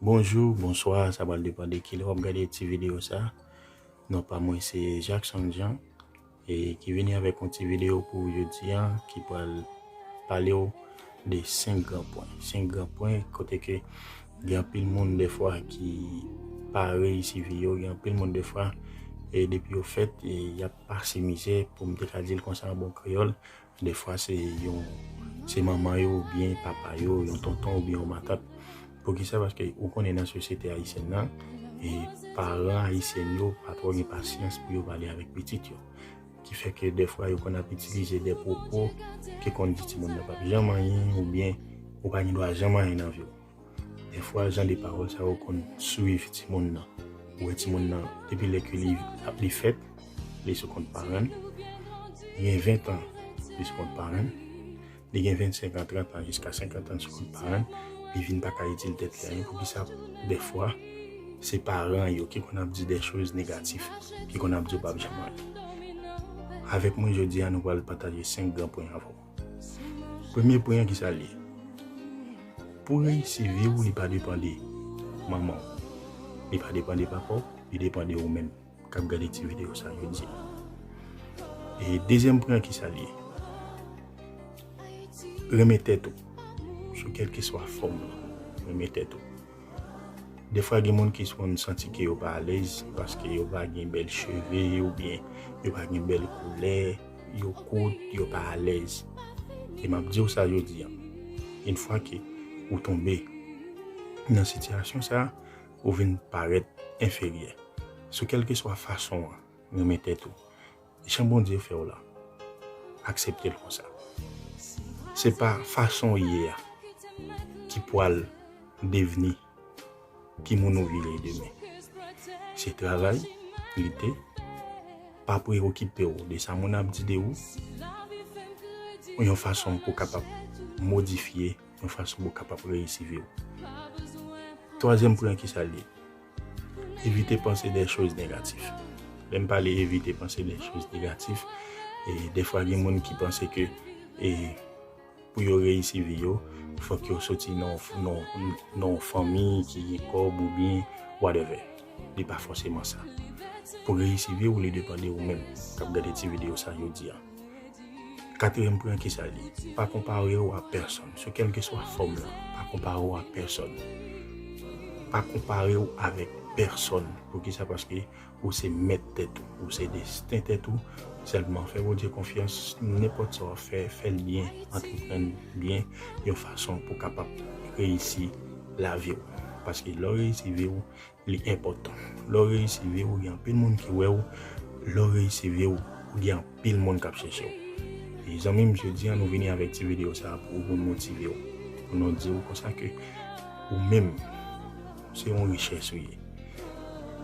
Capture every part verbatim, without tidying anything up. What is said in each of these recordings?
Bonjou, bonswa, sa pral depann de kilè w ap gade ti videyo sa. Non pa mwen se Jackson Jean, e ki vini avèk yon ti videyo pou jodi a, ki pral pale w de senk gran pwen. Senk gran pwen kote ke gen anpil moun defwa ki pa reyisi vi yo, gen anpil moun defwa, e depi yo fèt, e y ap pase mizè, pou m te ka di l konsa an bon kreyòl, defwa se yon, se manman yo oubyen papa yo, yon tonton oubyen yon matant. Poukisa? Paske ou konnen nan sosyete ayisyèn nan, e paran ayisyen yo pa twò gen pasyans pou yo pale avèk pitit yo. Ki fè ke defwa yo konn ap itilize de pwopo ki konn di timoun nan p ap janm anyen oubyen ou pa gen dwa janm anyen nan vi w. Defwa jan de pawòl sa yo konn swiv timoun nan. Ou wè timoun nan, depi lè ke li, li fèt, li sou kont paran l. Li gen ven tan, li sou kont paran l. Li gen vennsenk an, trant an, jiska senkant an sou kont paran l. Li vin pa ka itil tèt li anyen. Poukisa? Defwa, se paran yo ki konn ap di de choz negatif, ki konn ap di w p ap janm anyen. Avèk mwen jodi a, nou pral pataje senk gran pwen avè w. Premye pwen an, kisa l ye? Pou reyisi vi w, li pa depann de manman w. Li pa depann de papa w, li depann de ou menm k ap gade ti videyo sa jodi a. E dezyèm pwen an, kisa l ye? Renmen tèt ou. Sou kèlkeswa fòm lan, renmen tèt ou. Defwa gen moun ki konn santi ke yo pa alèz paske yo pa gen bèl cheve oubyen yo pa gen bèl koulè, yo kout, yo pa alèz. E m ap di w sa jodi a, yon fwa ke ou tonbe nan sitiyasyon sa, ou vin parèt enferyè. Sou kèlkeswa fason an, renmen tèt ou. Jan Bondye fè w la, aksepte l konsa. Se pa fason w ye a ki pral devni ki moun ou vire demen. Se travay, lite, pa preokipe w de sa moun ap di de ou, yon fason pou w kapab modifye, yon fason pou w kapab reyisi vi w. Twazyèm pwen an, kisa l ye? Evite panse de choz negatif. Lè m pale evite panse de choz negatif, e defwa gen moun ki panse ke, e pou yo reyisi vi yo, fòk yo soti nan, nan, nan yon fanmi ki gen kòb oubyen whatever. Li pa fòseman sa. Pou reyisi vi w, li depann de ou menm k ap gade ti videyo sa jodi a. Katriyèm pwen an, kisa l ye? Pa konpare w a pèsonn. Sou kèlkeswa fòm lan, pa konpare w a pèsonn. Pa konpare w avèk pèsonn. Poukisa? Paske ou se mèt tèt ou, ou se desten tèt ou. Sèlman fè Bondye konfyans, nenpòt sa w ap fè, fè l byen, antreprann byen, yon fason pou w kapab reyisi lavi w. Paske lè w reyisi vi w, li enpòtan. Lè w reyisi vi w, gen anpil moun ki wè w. Lè w reyisi vi w, ou gen anpil moun k ap chèche w. E zanmi m, jodi a, nou vini avèk ti videyo sa a pou, pou nou motive w, pou nou di w konsa ke ou menm, se yon richès ou ye.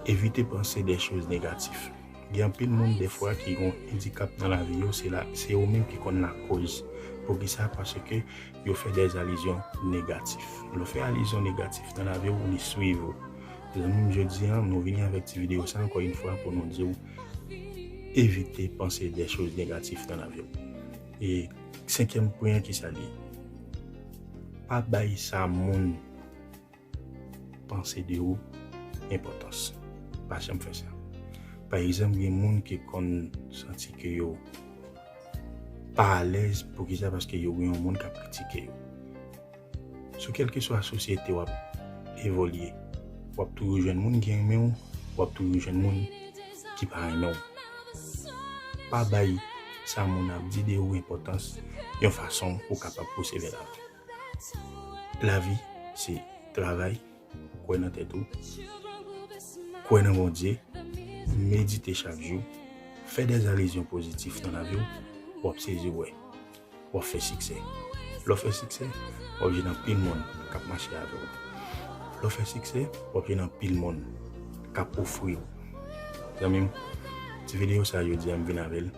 Evite panse de choz negatif. Gen anpil moun, defwa, ki gen yon andikap nan lavi yo, se la, se yo menm ki konn lakoz. Poukisa? Paske yo fè de alizyon negatif. Lè w fè alizyon negatif nan lavi w, li swiv ou. Zanmi m, jodi a, nou vini avèk ti videyo sa ankò yon fwa pou nou di w, evite panse de choz negatif nan lavi w. E senkyèm pwen an, kisa l ye? Pa bay sa moun panse de ou enpòtans. Pa janm fè sa. Pa egzanp, gen moun ki konn santi ke yo pa alèz, poukisa? Paske yo gen yon moun k ap kritike yo. Sou kèlkeswa sosyete w ap evolye, w ap toujou jwenn moun ki renmen w, w ap toujou jwenn moun ki pa renmen w. Pa bay sa moun ap di de ou enpòtans, yon fason pou w kapab pouse vè lavi. Lavi, se travay, kwè nan tèt ou, kwè nan Bondye, medite chak jou, fè de alizyon pozitif nan lavi w, w ap sezi wè, w ap fè siksè. Lè w fè siksè, w ap jwenn anpil moun k ap mache avè w. Lè w fè siksè, w ap jwenn anpil moun k ap ofri w. Zanmi m, ti videyo sa a jodi a m vin avè l,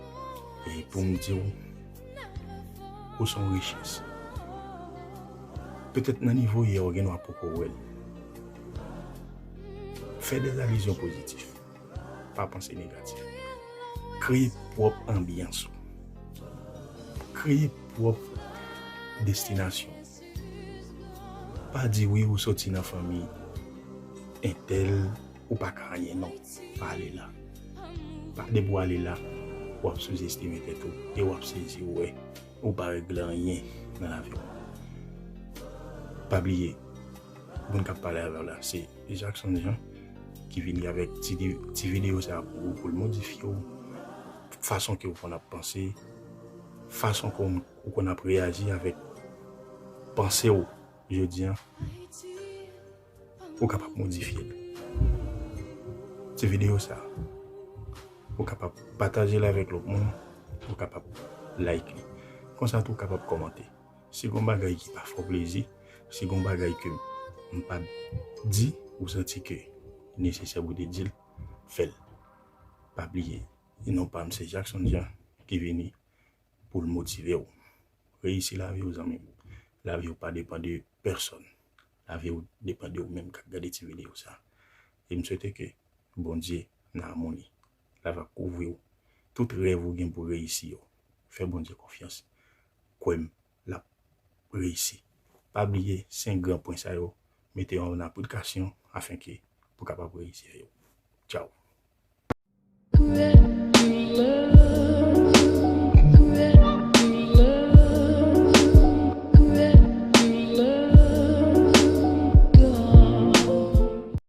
e pou m di w, ou se yon richès. Petèt nan nivo w ye a, ou gen dwa poko wè l. Fè de alizyon pozitif. Pa panse negatif. Kreye pwòp anbyans ou. Kreye pwòp destinasyon. Pa di wi ou soti nan fanmi entèl, ou pa ka anyen non. Pa ale la. Pa depi w ale la, w ap souzestime tèt ou e w ap sezi w wè ou pa regle anyen nan lavi w. Pa bliye, moun k ap pale avè w la, se Jackson Jean ki vini avèk ti, ti videyo sa pou ou, pou l modifye w, fason ke w konn ap panse, fason ke w konn ap reyaji avèk panse w jodi an, ou kapab modifye l. Ti videyo sa, ou kapab pataje l avèk lòt moun, ou kapab like li. Konsa tou, ou kapab kòmante. Si gon bagay ki pa fè w plezi, si gon bagay ke m pa di, ou santi ke nesesè pou te di l, fè l. Pa bliye, non pa m se Jackson Jean ki vini pou l motive w. Reyisi lavi w, zanmi m. Lavi w pa depann de pèsòn. Lavi w depann de ou menm k ap gade ti videyo sa. E m swete ke Bondye nan amoni l ava kouvri w. Tout rèv ou gen pou reyisi yo, fè Bondye konfyans. Kwè m, l ap reyisi. Pa bliye senk gran pwen sa yo, mete yo an aplikasyon afenke pou kapab reyisi yo. Tchaw.